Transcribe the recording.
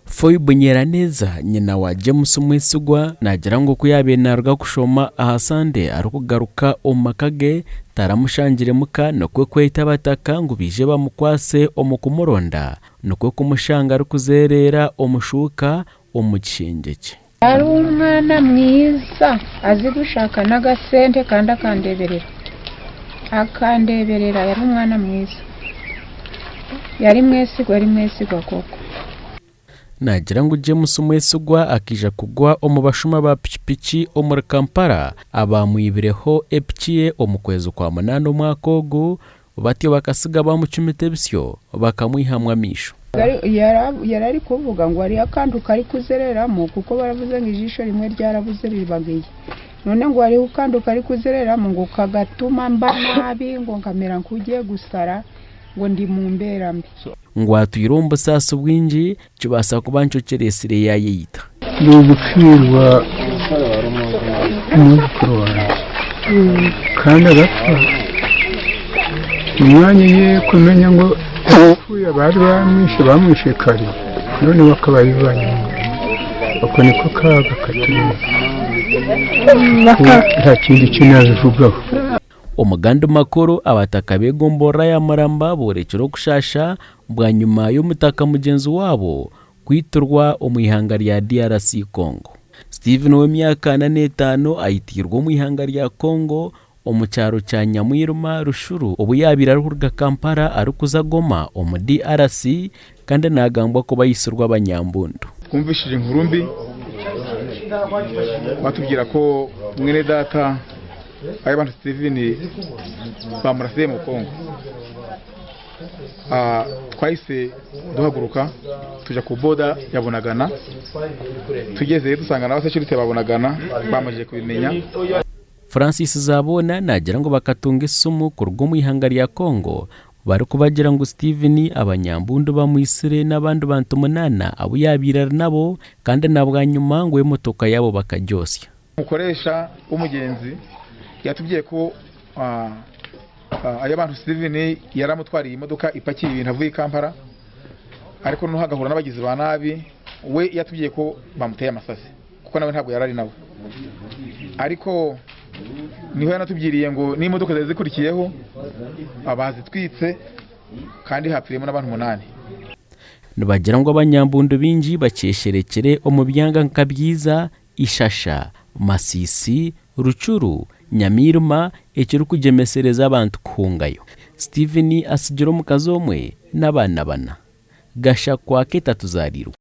Phoebe Nyiraneza, nyina wa James Mwesigwa naagira ngu ku yaabaire naaruga kushoma aha Sande arikugaruka omu maka ge, taramushangire muka nikwo kweta abataka ngu baije bamukwatse omu kumuronda nikwo kumushanga arikuzeereera omu shuuka omu kishengye kye. Ari omwana mwiza azi kushaka n'akasente kandi akandeberera akandeberera yari omwana mwiza yari mwesigwa ari mwesigwa koko. Naagira ngu James Mwesigwa akaija kugwa omu bashuma ba pikipiki omuri Kampala abaamwibireho epiki ye omu kwezi kwa munaana omwaka ogu Batyo bakatsiga baamucumita ebisyo, bakamwihamu amaisho. Yari arikuvuga ngu hariho akantu karikuzereramu kuko baravuze ngu ijisho rimwe ryarabuze ririba nka none ngu hariho akantu karikuzereramu ngu kagatuma mba nabi ngu nkamera nk'ogiye gusara ngu ndi mu mbeera mbi. Ngu atwire omu busaasi bwingi, kibaasa kuba nikyo kireetsire yaayeita. Ndi kufiirwa omwijukuru wangye kandi agafa munywani ye kumenya ngu apfuye bari bamwishe bamwishe kare none we akaba ayivanyemo ako niko kaga katurimu nta kindi ki nabivugaho. Omu gandi makuru, abataka b'egomborora ya Muramba boorekire okushaasha bwanyima y'omutaka mugyenzi waabo kwitirwa omu ihanga rya DRC Congo. Steven ow'emyaka 45 aitiirwe omu ihanga rya Congo omu kyaro kya Nyamwirima, Rushuru obu yaabaire arikuruga Kampala arikuza Goma omu DRC kandi naagambwa kuba aitsirwe abanyambundu. Twumvishije inkuru mbi batubwira ko mwene data Ayabantu Steven bamurasiye mu Congo. Twahise duhaguruka tujya ku boda ya Bunagana, tugezeyo dusanga n'abasecurite ba Bunagana bamajije kubimenya. Francis Zaboona naagira ngu bakatunga esimu kuruga omu ihanga rya Congo barikubagira ngu Steven abanyambundu bamwitsire n'abandi bantu munaana abu yaabaire ari nabo kandi na bwanyima ngu emotoka yaabo bakagyosya. Omukoresha w'omugyenzi yatubwiire ku Ayabantu Steven yari amutwariye emotoka ipakiye ebintu avuye Kampala ariko noneho agahura n'abagizi ba nabi we yatubwiye ko bamuteye amasasi kuko nawe ntabwo yari ari nawe ariko niho yanatubwiriye ngo n'imodoka zari zikurikiyeho bazitwitse kandi hapfiriyemo n'abantu umunani. Nibagira ngu abanyambundu baingi bakyesherekire omu byanga nka Byiza, Ishasha, Masisi, Rucuru, Nyamiirima ekirikugyemesereza abantu kuhungayo. Steven atsigire omukazi omwe n'abaana bana. Gashakwa Ketatuzaariirwe.